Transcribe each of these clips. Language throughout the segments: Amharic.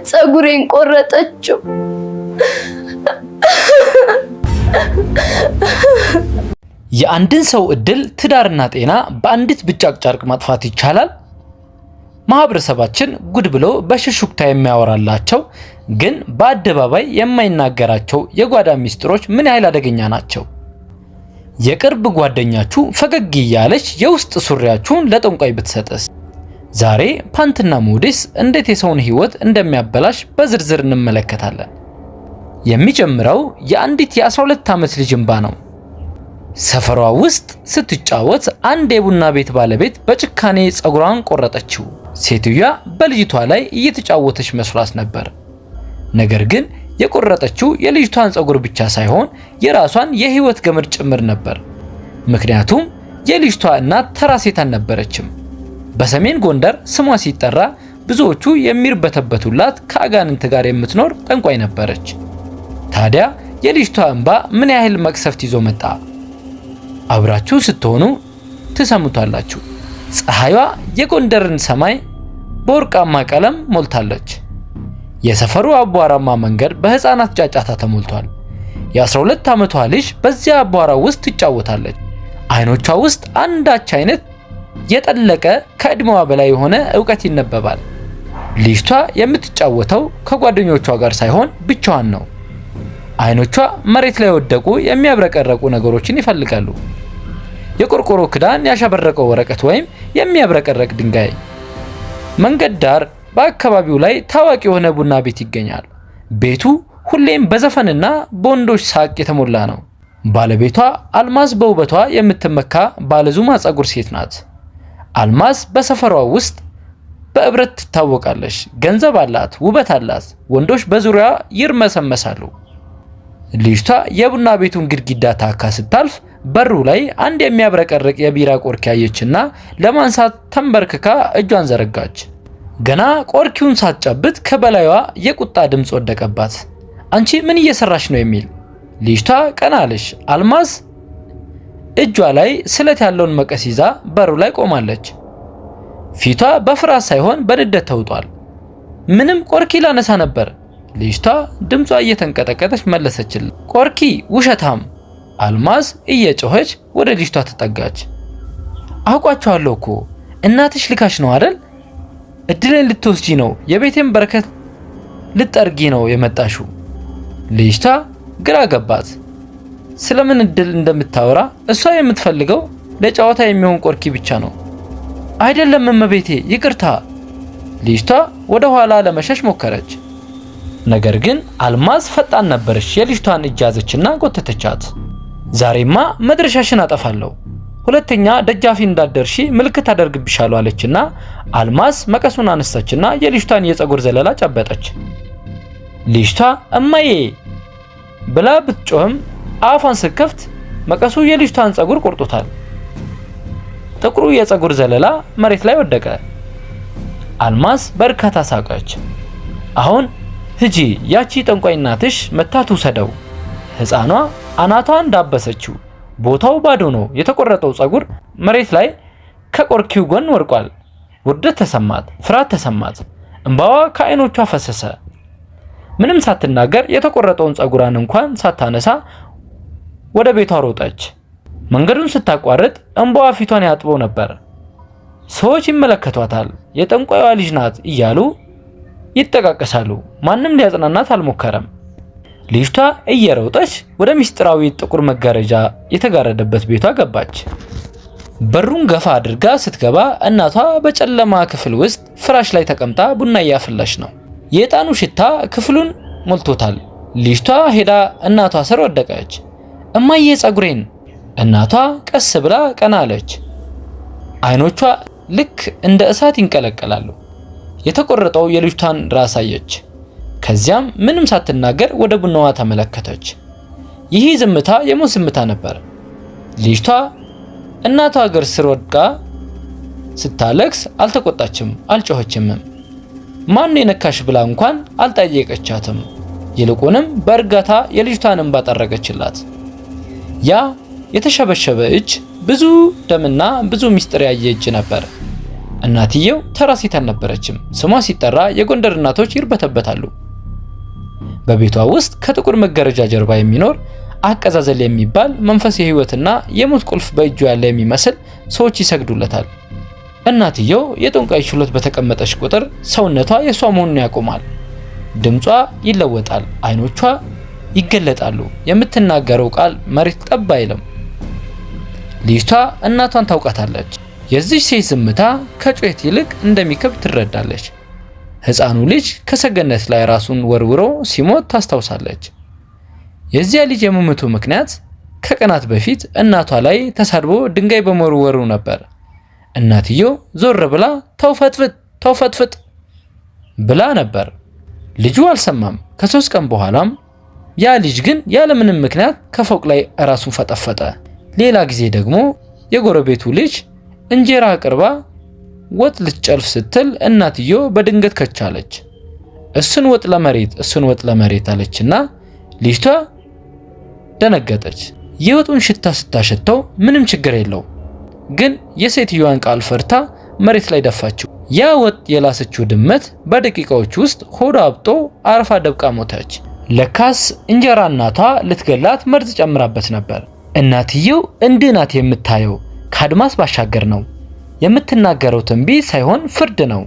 ፀጉሬን ቆረጠችው። የአንድን ሰው እድል፣ ትዳርና ጤና በአንዲት ብጫቅ ጨርቅ ማጥፋት ይቻላል? ማህበረሰባችን ጉድ ብሎ በሽሹክታ የሚያወራላቸው ግን በአደባባይ የማይናገራቸው የጓዳ ሚስጥሮች ምን ያህል አደገኛ ናቸው? የቅርብ ጓደኛችሁ ፈገግ እያለች የውስጥ ሱሪያችሁን ለጠንቋይ ብትሰጥስ? ዛሬ ፓንትና ሞዴስ እንዴት የሰውን ሕይወት እንደሚያበላሽ በዝርዝር እንመለከታለን። የሚጀምረው የአንዲት የ12 ዓመት ልጅ እንባ ነው። ሰፈሯ ውስጥ ስትጫወት አንድ የቡና ቤት ባለቤት በጭካኔ ፀጉሯን ቆረጠችው። ሴትዮዋ በልጅቷ ላይ እየተጫወተች መስሏት ነበር። ነገር ግን የቆረጠችው የልጅቷን ፀጉር ብቻ ሳይሆን የራሷን የህይወት ገመድ ጭምር ነበር። ምክንያቱም የልጅቷ እናት ተራ ሴት አልነበረችም። በሰሜን ጎንደር ስሟ ሲጠራ ብዙዎቹ የሚርበተበቱላት ከአጋንንት ጋር የምትኖር ጠንቋይ ነበረች። ታዲያ የልጅቷ እንባ ምን ያህል መቅሰፍት ይዞ መጣ? አብራችሁ ስትሆኑ ትሰሙታላችሁ። ፀሐይዋ የጎንደርን ሰማይ በወርቃማ ቀለም ሞልታለች። የሰፈሩ አቧራማ መንገድ በሕፃናት ጫጫታ ተሞልቷል። የ12 ዓመቷ ልጅ በዚያ አቧራ ውስጥ ትጫወታለች። አይኖቿ ውስጥ አንዳች አይነት የጠለቀ ከዕድሜዋ በላይ የሆነ እውቀት ይነበባል። ልጅቷ የምትጫወተው ከጓደኞቿ ጋር ሳይሆን ብቻዋን ነው። አይኖቿ መሬት ላይ የወደቁ የሚያብረቀረቁ ነገሮችን ይፈልጋሉ። የቆርቆሮ ክዳን ያሸበረቀው ወረቀት ወይም የሚያብረቀረቅ ድንጋይ። መንገድ ዳር በአካባቢው ላይ ታዋቂ የሆነ ቡና ቤት ይገኛል። ቤቱ ሁሌም በዘፈንና በወንዶች ሳቅ የተሞላ ነው። ባለቤቷ አልማዝ በውበቷ የምትመካ ባለዙማ ፀጉር ሴት ናት። አልማዝ በሰፈሯ ውስጥ በእብረት ትታወቃለች። ገንዘብ አላት፣ ውበት አላት። ወንዶች በዙሪያዋ ይርመሰመሳሉ። ልጅቷ የቡና ቤቱን ግድግዳ ታካ ስታልፍ በሩ ላይ አንድ የሚያብረቀርቅ የቢራ ቆርኪ አየችና ለማንሳት ተንበርክካ እጇን ዘረጋች። ገና ቆርኪውን ሳትጨብጥ ከበላይዋ የቁጣ ድምፅ ወደቀባት። አንቺ ምን እየሰራሽ ነው የሚል። ልጅቷ ቀና አለች። አልማዝ እጇ ላይ ስለት ያለውን መቀስ ይዛ በሩ ላይ ቆማለች። ፊቷ በፍርሃት ሳይሆን በንዴት ተውጧል። ምንም ቆርኪ ላነሳ ነበር። ልጅቷ ድምጿ እየተንቀጠቀጠች መለሰችል። ቆርኪ ውሸታም! አልማዝ እየጮኸች ወደ ልጅቷ ተጠጋች። አውቋቸዋለሁ እኮ እናትሽ ልካሽ ነው አይደል? እድሌን ልትወስጂ ነው፣ የቤቴን በረከት ልጠርጊ ነው የመጣሽው። ልጅቷ ግራ ገባት። ስለምን እድል እንደምታወራ እሷ የምትፈልገው ለጨዋታ የሚሆን ቆርኪ ብቻ ነው። አይደለም እመቤቴ፣ ይቅርታ። ልጅቷ ወደ ኋላ ለመሸሽ ሞከረች። ነገር ግን አልማዝ ፈጣን ነበረች። የልጅቷን እጅ ያዘችና ጎተተቻት። ዛሬማ መድረሻሽን አጠፋለሁ፣ ሁለተኛ ደጃፊ እንዳትደርሺ ምልክት አደርግብሻለሁ አለችና አልማዝ መቀሱን አነሳችና የልጅቷን የፀጉር ዘለላ ጨበጠች። ልጅቷ እማዬ ብላ ብትጮህም አፏን ስትከፍት መቀሱ የልጅቷን ፀጉር ቆርጦታል። ጥቁሩ የፀጉር ዘለላ መሬት ላይ ወደቀ። አልማዝ በእርካታ ሳቀች። አሁን ሂጂ፣ ያቺ ጠንቋይ እናትሽ መታ ትውሰደው። ሕፃኗ አናቷን ዳበሰችው። ቦታው ባዶ ነው። የተቆረጠው ፀጉር መሬት ላይ ከቆርኪው ጎን ወድቋል። ውርደት ተሰማት፣ ፍርሃት ተሰማት። እንባዋ ከአይኖቿ ፈሰሰ። ምንም ሳትናገር የተቆረጠውን ፀጉሯን እንኳን ሳታነሳ ወደ ቤቷ ሮጠች። መንገዱን ስታቋርጥ እንባዋ ፊቷን ያጥበው ነበር። ሰዎች ይመለከቷታል። የጠንቋይዋ ልጅ ናት እያሉ ይጠቃቀሳሉ። ማንም ሊያጽናናት አልሞከረም። ልጅቷ እየሮጠች ወደ ምስጢራዊ ጥቁር መጋረጃ የተጋረደበት ቤቷ ገባች። በሩን ገፋ አድርጋ ስትገባ እናቷ በጨለማ ክፍል ውስጥ ፍራሽ ላይ ተቀምጣ ቡና እያፈላች ነው። የዕጣኑ ሽታ ክፍሉን ሞልቶታል። ልጅቷ ሄዳ እናቷ ስር ወደቀች። እማዬ ፀጉሬን! እናቷ ቀስ ብላ ቀና አለች። አይኖቿ ልክ እንደ እሳት ይንቀለቀላሉ። የተቆረጠው የልጅቷን ራስ አየች። ከዚያም ምንም ሳትናገር ወደ ቡናዋ ተመለከተች። ይህ ዝምታ የሞት ዝምታ ነበር። ልጅቷ እናቷ እግር ስር ወድቃ ስታለቅስ አልተቆጣችም፣ አልጮኸችምም። ማን የነካሽ ብላ እንኳን አልጠየቀቻትም። ይልቁንም በእርጋታ የልጅቷን እንባ ጠረገችላት። ያ የተሸበሸበ እጅ ብዙ ደምና ብዙ ምስጢር ያየ እጅ ነበር። እናትየው ተራ ሴት አልነበረችም። ስሟ ሲጠራ የጎንደር እናቶች ይርበተበታሉ። በቤቷ ውስጥ ከጥቁር መጋረጃ ጀርባ የሚኖር አቀዛዘል የሚባል መንፈስ፣ የህይወትና የሞት ቁልፍ በእጁ ያለ የሚመስል፣ ሰዎች ይሰግዱለታል። እናትየው የጠንቋይ ችሎት በተቀመጠች ቁጥር ሰውነቷ የእሷ መሆኑን ያቆማል። ድምጿ ይለወጣል፣ አይኖቿ ይገለጣሉ። የምትናገረው ቃል መሬት ጠብ አይልም። ልጅቷ እናቷን ታውቃታለች። የዚች ሴት ዝምታ ከጩኸት ይልቅ እንደሚከብድ ትረዳለች። ሕፃኑ ልጅ ከሰገነት ላይ ራሱን ወርውሮ ሲሞት ታስታውሳለች። የዚያ ልጅ የመሞቱ ምክንያት ከቀናት በፊት እናቷ ላይ ተሳድቦ ድንጋይ በመወርወሩ ነበር። እናትየው ዞር ብላ "ተው ፈጥፍጥ፣ ተው ፈጥፍጥ" ብላ ነበር። ልጁ አልሰማም። ከ3 ቀን በኋላም ያ ልጅ ግን ያለምንም ምክንያት ከፎቅ ላይ ራሱን ፈጠፈጠ። ሌላ ጊዜ ደግሞ የጎረቤቱ ልጅ እንጀራ አቅርባ ወጥ ልትጨልፍ ስትል እናትየው በድንገት ከቻለች። "እሱን ወጥ ለመሬት፣ እሱን ወጥ ለመሬት" አለችና ልጅቷ ደነገጠች። የወጡን ሽታ ስታሸተው ምንም ችግር የለው፣ ግን የሴትዮዋን ቃል ፈርታ መሬት ላይ ደፋችው። ያ ወጥ የላሰችው ድመት በደቂቃዎች ውስጥ ሆዷ አብጦ አረፋ ደብቃ ሞተች። ለካስ እንጀራ እናቷ ልትገላት መርዝ ጨምራበት ነበር። እናትየው እንዲህ ናት፣ የምታየው ከአድማስ ባሻገር ነው። የምትናገረው ትንቢት ሳይሆን ፍርድ ነው።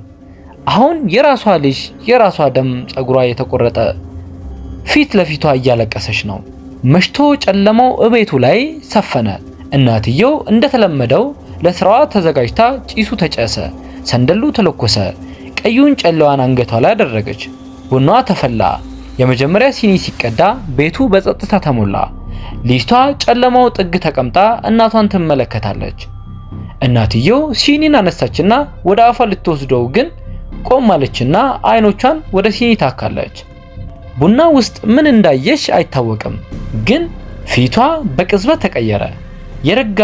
አሁን የራሷ ልጅ፣ የራሷ ደም፣ ጸጉሯ የተቆረጠ ፊት ለፊቷ እያለቀሰች ነው። መሽቶ ጨለማው እቤቱ ላይ ሰፈነ። እናትየው እንደተለመደው ለስራዋ ተዘጋጅታ ጭሱ ተጨሰ፣ ሰንደሉ ተለኮሰ። ቀዩን ጨለዋን አንገቷ ላይ አደረገች። ቡናዋ ተፈላ። የመጀመሪያ ሲኒ ሲቀዳ ቤቱ በጸጥታ ተሞላ። ልጅቷ ጨለማው ጥግ ተቀምጣ እናቷን ትመለከታለች። እናትየው ሲኒን አነሳችና ወደ አፏ ልትወስደው ግን ቆም አለችና አይኖቿን ወደ ሲኒ ታካለች። ቡና ውስጥ ምን እንዳየች አይታወቅም፣ ግን ፊቷ በቅጽበት ተቀየረ። የረጋ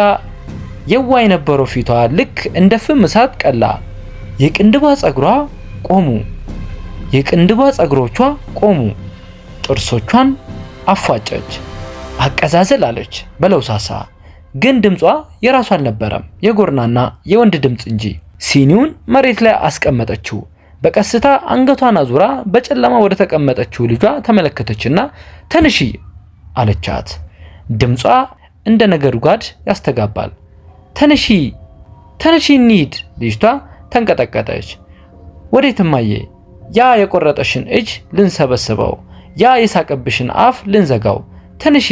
የዋህ የነበረው ፊቷ ልክ እንደ ፍም እሳት ቀላ። የቅንድቧ ጸጉሯ ቆሙ። የቅንድቧ ጸጉሮቿ ቆሙ። ጥርሶቿን አፏጨች። "አቀዛዘል" አለች በለውሳሳ፣ ግን ድምጿ የራሷ አልነበረም፣ የጎርናና የወንድ ድምፅ እንጂ። ሲኒውን መሬት ላይ አስቀመጠችው። በቀስታ አንገቷን አዙራ በጨለማ ወደ ተቀመጠችው ልጇ ተመለከተችና "ተነሺ" አለቻት። ድምጿ እንደ ነጎድጓድ ያስተጋባል። "ተነሺ፣ ተነሺ፣ እንሂድ።" ልጅቷ ተንቀጠቀጠች። "ወዴት እማዬ?" "ያ የቆረጠሽን እጅ ልንሰበስበው፣ ያ የሳቀብሽን አፍ ልንዘጋው። ተነሺ።"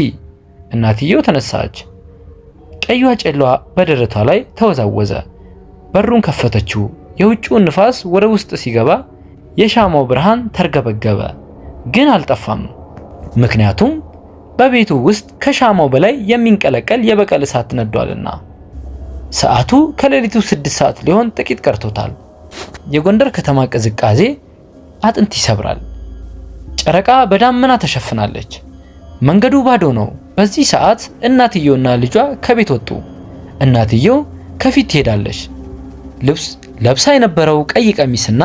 እናትየው ተነሳች። ቀዩዋ ጨለዋ በደረቷ ላይ ተወዛወዘ። በሩን ከፈተችው። የውጭውን ንፋስ ወደ ውስጥ ሲገባ የሻማው ብርሃን ተርገበገበ፣ ግን አልጠፋም። ምክንያቱም በቤቱ ውስጥ ከሻማው በላይ የሚንቀለቀል የበቀል እሳት ነዷልና። ሰዓቱ ከሌሊቱ 6 ሰዓት ሊሆን ጥቂት ቀርቶታል። የጎንደር ከተማ ቅዝቃዜ አጥንት ይሰብራል። ጨረቃ በዳመና ተሸፍናለች። መንገዱ ባዶ ነው። በዚህ ሰዓት እናትየውና ልጇ ከቤት ወጡ። እናትየው ከፊት ትሄዳለች። ልብስ ለብሳ የነበረው ቀይ ቀሚስና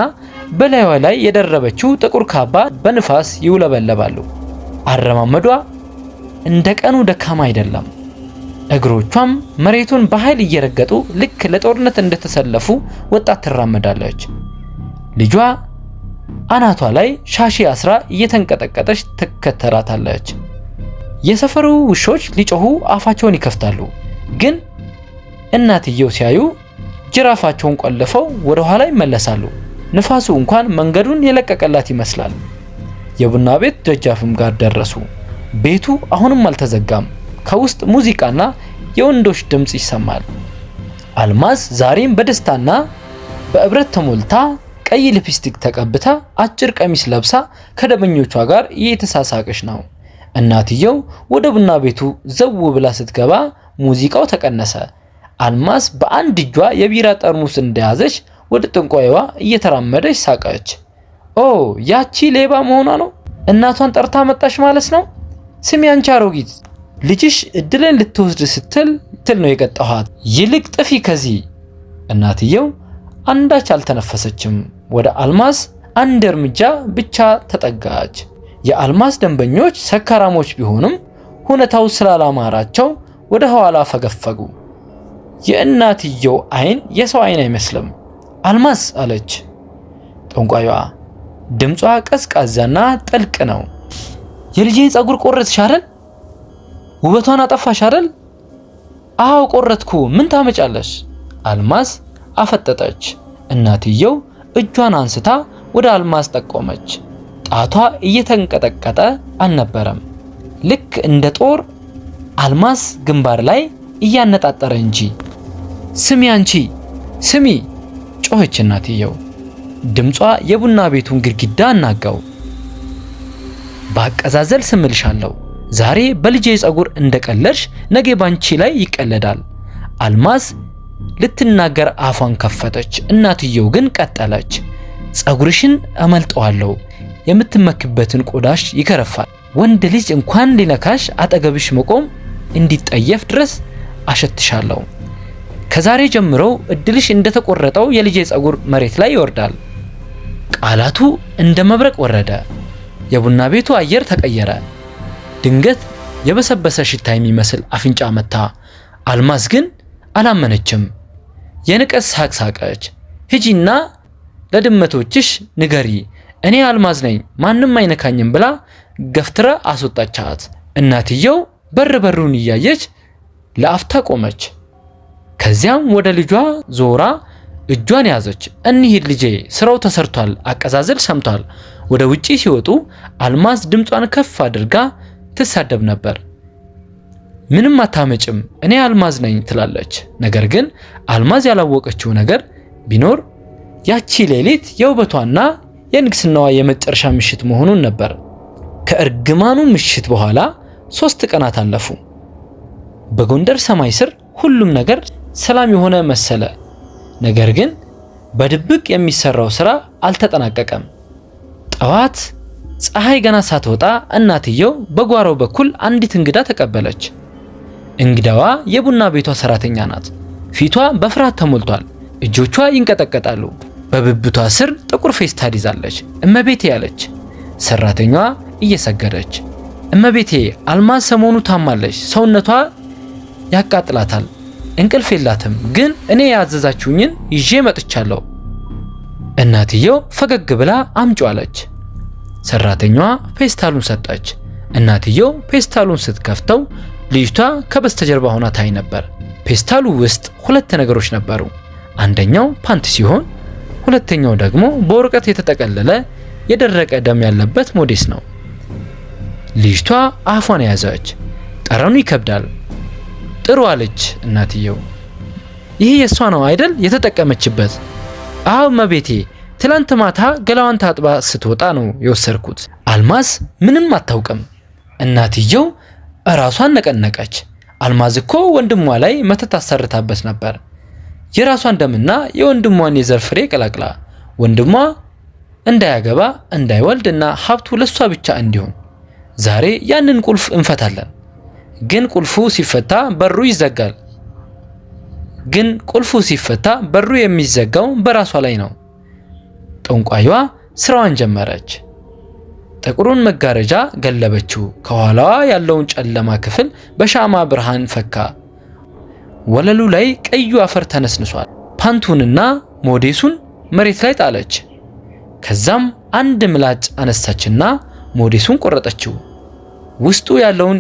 በላይዋ ላይ የደረበችው ጥቁር ካባ በንፋስ ይውለበለባሉ። አረማመዷ እንደ ቀኑ ደካማ አይደለም። እግሮቿም መሬቱን በኃይል እየረገጡ ልክ ለጦርነት እንደተሰለፉ ወጣት ትራመዳለች። ልጇ አናቷ ላይ ሻሺ አስራ እየተንቀጠቀጠች ትከተላታለች። የሰፈሩ ውሾች ሊጮሁ አፋቸውን ይከፍታሉ፣ ግን እናትየው ሲያዩ ጅራፋቸውን ቆልፈው ወደ ኋላ ይመለሳሉ። ንፋሱ እንኳን መንገዱን የለቀቀላት ይመስላል። የቡና ቤት ደጃፍም ጋር ደረሱ። ቤቱ አሁንም አልተዘጋም። ከውስጥ ሙዚቃና የወንዶች ድምፅ ይሰማል። አልማዝ ዛሬም በደስታና በእብረት ተሞልታ፣ ቀይ ሊፕስቲክ ተቀብታ፣ አጭር ቀሚስ ለብሳ ከደንበኞቿ ጋር እየተሳሳቀች ነው። እናትየው ወደ ቡና ቤቱ ዘው ብላ ስትገባ ሙዚቃው ተቀነሰ። አልማዝ በአንድ እጇ የቢራ ጠርሙስ እንደያዘች ወደ ጠንቋይዋ እየተራመደች ሳቀች። "ኦ፣ ያቺ ሌባ መሆኗ ነው? እናቷን ጠርታ መጣሽ ማለት ነው? ስሚ አንቺ አሮጊት፣ ልጅሽ እድሌን ልትወስድ ስትል ትል ነው የቀጣኋት። ይልቅ ጥፊ ከዚህ።" እናትየው አንዳች አልተነፈሰችም። ወደ አልማዝ አንድ እርምጃ ብቻ ተጠጋች። የአልማዝ ደንበኞች ሰካራሞች ቢሆኑም ሁኔታው ስላላማራቸው ወደ ኋላ ፈገፈጉ። የእናትየው አይን የሰው አይን አይመስልም። አልማዝ አለች ጠንቋዩዋ። ድምጿ ቀዝቃዛና ጥልቅ ነው። የልጄን ፀጉር ቆረጥሽ አይደል? ውበቷን አጠፋሽ አይደል? አዎ ቆረጥኩ። ምን ታመጫለሽ? አልማዝ አፈጠጠች። እናትየው እጇን አንስታ ወደ አልማዝ ጠቆመች። ጣቷ እየተንቀጠቀጠ አልነበረም፣ ልክ እንደ ጦር አልማዝ ግንባር ላይ እያነጣጠረ እንጂ። ስሚ አንቺ ስሚ! ጮኸች እናትየው። ድምጿ የቡና ቤቱን ግድግዳ አናጋው። በአቀዛዘል ስምልሻለሁ፣ ዛሬ በልጄ ፀጉር እንደቀለድሽ ነገ ባንቺ ላይ ይቀለዳል። አልማዝ ልትናገር አፏን ከፈተች። እናትየው ግን ቀጠለች። ፀጉርሽን እመልጠዋለሁ፣ የምትመክበትን ቆዳሽ ይከረፋል። ወንድ ልጅ እንኳን ሊነካሽ አጠገብሽ መቆም እንዲጠየፍ ድረስ አሸትሻለሁ። ከዛሬ ጀምሮ እድልሽ እንደተቆረጠው የልጄ ፀጉር መሬት ላይ ይወርዳል። ቃላቱ እንደ መብረቅ ወረደ። የቡና ቤቱ አየር ተቀየረ። ድንገት የበሰበሰ ሽታ የሚመስል አፍንጫ መታ። አልማዝ ግን አላመነችም። የንቀት ሳቅ ሳቀች። ሂጂና ለድመቶችሽ ንገሪ፣ እኔ አልማዝ ነኝ፣ ማንም አይነካኝም ብላ ገፍትራ አስወጣቻት። እናትየው በር በሩን እያየች ለአፍታ ቆመች። ከዚያም ወደ ልጇ ዞራ እጇን ያዘች። እንሂድ ልጄ፣ ስራው ተሰርቷል፣ አቀዛዘል ሰምቷል። ወደ ውጪ ሲወጡ አልማዝ ድምጿን ከፍ አድርጋ ትሳደብ ነበር። ምንም አታመጭም፣ እኔ አልማዝ ነኝ ትላለች። ነገር ግን አልማዝ ያላወቀችው ነገር ቢኖር ያቺ ሌሊት የውበቷና የንግስናዋ የመጨረሻ ምሽት መሆኑን ነበር። ከእርግማኑ ምሽት በኋላ 3 ቀናት አለፉ። በጎንደር ሰማይ ስር ሁሉም ነገር ሰላም የሆነ መሰለ። ነገር ግን በድብቅ የሚሰራው ስራ አልተጠናቀቀም። ጠዋት ፀሐይ ገና ሳትወጣ እናትየው በጓሮው በኩል አንዲት እንግዳ ተቀበለች። እንግዳዋ የቡና ቤቷ ሰራተኛ ናት። ፊቷ በፍርሃት ተሞልቷል። እጆቿ ይንቀጠቀጣሉ። በብብቷ ስር ጥቁር ፌስታል ይዛለች። እመቤቴ ያለች ሰራተኛዋ እየሰገደች፣ እመቤቴ አልማዝ ሰሞኑ ታማለች፣ ሰውነቷ ያቃጥላታል፣ እንቅልፍ የላትም። ግን እኔ ያዘዛችሁኝን ይዤ መጥቻለሁ። እናትየው ፈገግ ብላ አምጪ አለች። ሰራተኛዋ ፌስታሉን ሰጠች። እናትየው ፌስታሉን ስትከፍተው ልጅቷ ከበስተጀርባ ሆና ታይ ነበር። ፌስታሉ ውስጥ ሁለት ነገሮች ነበሩ። አንደኛው ፓንት ሲሆን ሁለተኛው ደግሞ በወረቀት የተጠቀለለ የደረቀ ደም ያለበት ሞዴስ ነው። ልጅቷ አፏን ያዘች። ጠረኑ ይከብዳል። ጥሩ አለች እናትየው። ይሄ የእሷ ነው አይደል የተጠቀመችበት? አዎ እመቤቴ፣ ትላንት ማታ ገላዋን ታጥባ ስትወጣ ነው የወሰድኩት። አልማዝ ምንም አታውቅም። እናትየው እራሷን ነቀነቀች። አልማዝ እኮ ወንድሟ ላይ መተት አሰርታበት ነበር። የራሷን ደምና የወንድሟን የዘር ፍሬ ቀላቅላ ወንድሟ እንዳያገባ እንዳይወልድ እና ሀብቱ ለሷ ብቻ እንዲሆን። ዛሬ ያንን ቁልፍ እንፈታለን። ግን ቁልፉ ሲፈታ በሩ ይዘጋል። ግን ቁልፉ ሲፈታ በሩ የሚዘጋው በራሷ ላይ ነው። ጠንቋይዋ ስራዋን ጀመረች። ጥቁሩን መጋረጃ ገለበችው። ከኋላዋ ያለውን ጨለማ ክፍል በሻማ ብርሃን ፈካ። ወለሉ ላይ ቀዩ አፈር ተነስንሷል። ፓንቱንና ሞዴሱን መሬት ላይ ጣለች። ከዛም አንድ ምላጭ አነሳችና ሞዴሱን ቆረጠችው። ውስጡ ያለውን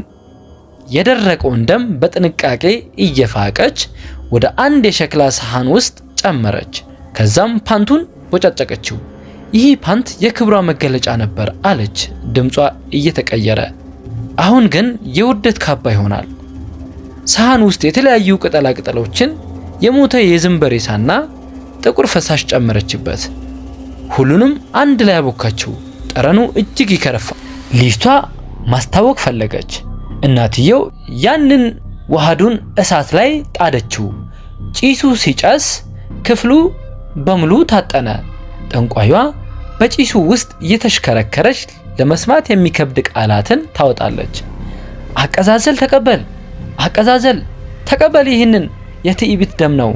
የደረቀውን ደም በጥንቃቄ እየፋቀች ወደ አንድ የሸክላ ሰሃን ውስጥ ጨመረች። ከዛም ፓንቱን ቦጫጨቀችው። ይህ ፓንት የክብሯ መገለጫ ነበር አለች፣ ድምጿ እየተቀየረ። አሁን ግን የውርደት ካባ ይሆናል። ሰሃን ውስጥ የተለያዩ ቅጠላ ቅጠሎችን፣ የሞተ የዝንብ ሬሳና ጥቁር ፈሳሽ ጨመረችበት። ሁሉንም አንድ ላይ አቦካችው። ጠረኑ እጅግ ይከረፋል። ልጅቷ ማስታወክ ፈለገች። እናትየው ያንን ውሃዱን እሳት ላይ ጣደችው። ጭሱ ሲጨስ ክፍሉ በሙሉ ታጠነ። ጠንቋዩዋ በጭሱ ውስጥ እየተሽከረከረች ለመስማት የሚከብድ ቃላትን ታወጣለች። አቀዛዘል ተቀበል፣ አቀዛዘል ተቀበል፣ ይህንን የትዕቢት ደም ነው።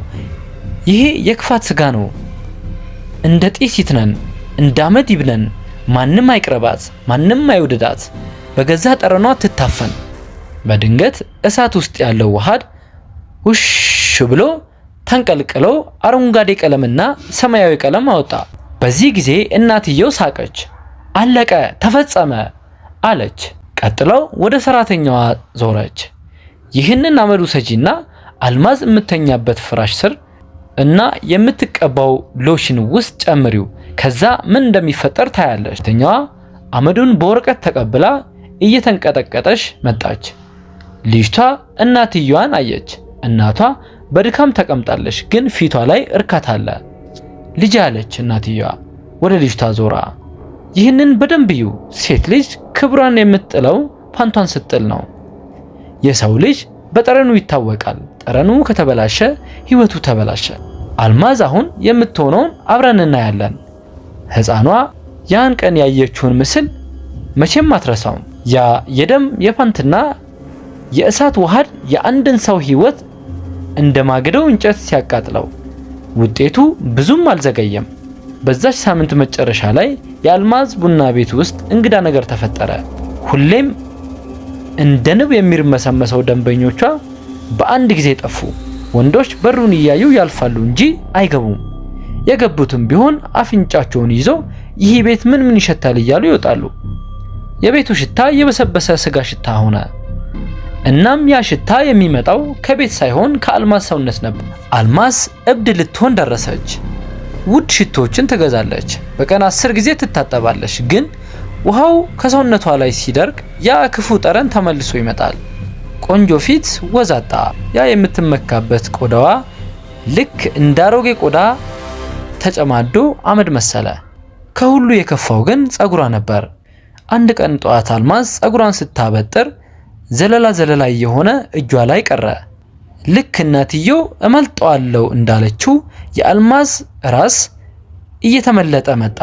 ይሄ የክፋት ስጋ ነው። እንደ ጢስ ይትነን፣ እንደ አመድ ይብነን። ማንም አይቅረባት፣ ማንም አይውደዳት። በገዛ ጠረኗ ትታፈን። በድንገት እሳት ውስጥ ያለው ውሃድ ውሽ ብሎ ተንቀልቅሎ አረንጓዴ ቀለምና ሰማያዊ ቀለም አወጣ። በዚህ ጊዜ እናትየው ሳቀች። አለቀ፣ ተፈጸመ አለች። ቀጥለው ወደ ሰራተኛዋ ዞረች። ይህንን አመድ ውሰጂና አልማዝ የምተኛበት ፍራሽ ስር እና የምትቀባው ሎሽን ውስጥ ጨምሪው፣ ከዛ ምን እንደሚፈጠር ታያለች። ተኛዋ አመዱን በወረቀት ተቀብላ እየተንቀጠቀጠች መጣች። ልጅቷ እናትየዋን አየች። እናቷ በድካም ተቀምጣለች፣ ግን ፊቷ ላይ እርካታ አለ። ልጅ አለች እናትየዋ ወደ ልጅቷ ዞራ፣ ይህንን በደንብ እዩ። ሴት ልጅ ክብሯን የምትጥለው ፓንቷን ስትጥል ነው። የሰው ልጅ በጠረኑ ይታወቃል። ጠረኑ ከተበላሸ ሕይወቱ ተበላሸ። አልማዝ አሁን የምትሆነውን አብረን እናያለን። ሕፃኗ ያን ቀን ያየችውን ምስል መቼም አትረሳውም። ያ የደም የፓንትና የእሳት ውሃድ የአንድን ሰው ሕይወት እንደ ማገዶው እንጨት ሲያቃጥለው ውጤቱ ብዙም አልዘገየም። በዛች ሳምንት መጨረሻ ላይ የአልማዝ ቡና ቤት ውስጥ እንግዳ ነገር ተፈጠረ። ሁሌም እንደ ንብ የሚርመሰመሰው ደንበኞቿ በአንድ ጊዜ ጠፉ። ወንዶች በሩን እያዩ ያልፋሉ እንጂ አይገቡም። የገቡትም ቢሆን አፍንጫቸውን ይዘው ይህ ቤት ምን ምን ይሸታል እያሉ ይወጣሉ። የቤቱ ሽታ የበሰበሰ ስጋ ሽታ ሆነ። እናም ያ ሽታ የሚመጣው ከቤት ሳይሆን ከአልማዝ ሰውነት ነበር። አልማዝ እብድ ልትሆን ደረሰች። ውድ ሽቶችን ትገዛለች። በቀን 10 ጊዜ ትታጠባለች። ግን ውሃው ከሰውነቷ ላይ ሲደርቅ ያ ክፉ ጠረን ተመልሶ ይመጣል። ቆንጆ ፊት ወዛጣ፣ ያ የምትመካበት ቆዳዋ ልክ እንዳሮጌ ቆዳ ተጨማዶ አመድ መሰለ። ከሁሉ የከፋው ግን ጸጉሯ ነበር። አንድ ቀን ጠዋት አልማዝ ጸጉሯን ስታበጥር ዘለላ ዘለላ እየሆነ እጇ ላይ ቀረ። ልክ እናትየው እመልጠዋለሁ እንዳለችው የአልማዝ ራስ እየተመለጠ መጣ።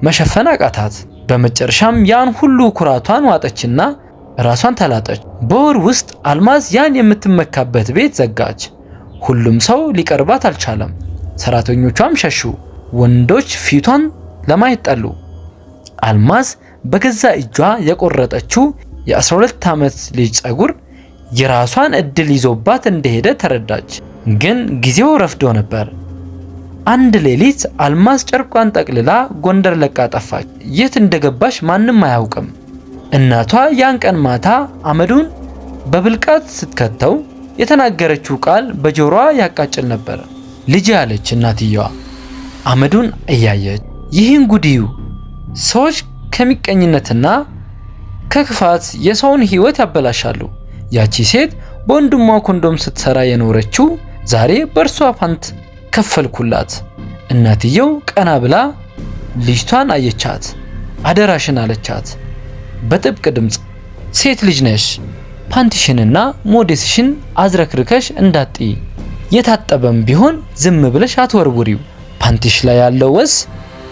መሸፈን አቃታት። በመጨረሻም ያን ሁሉ ኩራቷን ዋጠችና ራሷን ተላጠች። በወር ውስጥ አልማዝ ያን የምትመካበት ቤት ዘጋች። ሁሉም ሰው ሊቀርባት አልቻለም። ሰራተኞቿም ሸሹ። ወንዶች ፊቷን ለማየት ጠሉ። አልማዝ በገዛ እጇ የቆረጠችው የ12 ዓመት ልጅ ጸጉር የራሷን እድል ይዞባት እንደሄደ ተረዳች። ግን ጊዜው ረፍዶ ነበር። አንድ ሌሊት አልማዝ ጨርቋን ጠቅልላ ጎንደር ለቃ ጠፋች። የት እንደገባች ማንም አያውቅም። እናቷ ያን ቀን ማታ አመዱን በብልቃት ስትከተው የተናገረችው ቃል በጆሮዋ ያቃጭል ነበር። ልጅ አለች እናትየዋ አመዱን እያየች፣ ይህን ጉድዩ ሰዎች ከሚቀኝነትና ከክፋት የሰውን ሕይወት ያበላሻሉ። ያቺ ሴት በወንድሟ ኮንዶም ስትሰራ የኖረችው ዛሬ በእርሷ ፓንት ከፈልኩላት። እናትየው ቀና ብላ ልጅቷን አየቻት። አደራሽን አለቻት በጥብቅ ድምፅ። ሴት ልጅ ነሽ፣ ፓንትሽንና ሞዴስሽን አዝረክርከሽ እንዳትጥይ። የታጠበም ቢሆን ዝም ብለሽ አትወርውሪው። ፓንትሽ ላይ ያለው ወዝ፣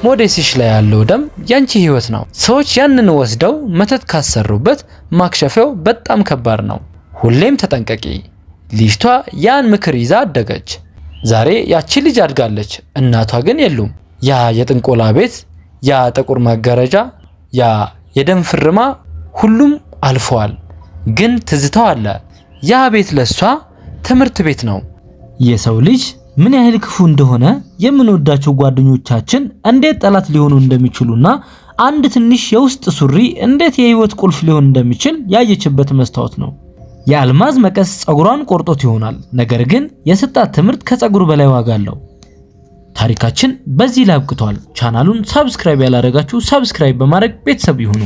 ሞዴስሽ ላይ ያለው ደም ያንቺ ህይወት ነው። ሰዎች ያንን ወስደው መተት ካሰሩበት ማክሸፊያው በጣም ከባድ ነው። ሁሌም ተጠንቀቂ። ልጅቷ ያን ምክር ይዛ አደገች። ዛሬ ያቺ ልጅ አድጋለች፣ እናቷ ግን የሉም። ያ የጥንቆላ ቤት፣ ያ ጥቁር መጋረጃ፣ ያ የደም ፍርማ ሁሉም አልፈዋል። ግን ትዝታው አለ። ያ ቤት ለሷ ትምህርት ቤት ነው። የሰው ልጅ ምን ያህል ክፉ እንደሆነ፣ የምንወዳቸው ጓደኞቻችን እንዴት ጠላት ሊሆኑ እንደሚችሉና አንድ ትንሽ የውስጥ ሱሪ እንዴት የህይወት ቁልፍ ሊሆን እንደሚችል ያየችበት መስታወት ነው። የአልማዝ መቀስ ጸጉሯን ቆርጦት ይሆናል፣ ነገር ግን የሰጣት ትምህርት ከጸጉሩ በላይ ዋጋ አለው። ታሪካችን በዚህ ላይ አብቅቷል። ቻናሉን subscribe ያላደረጋችሁ subscribe በማድረግ ቤተሰብ ይሁኑ።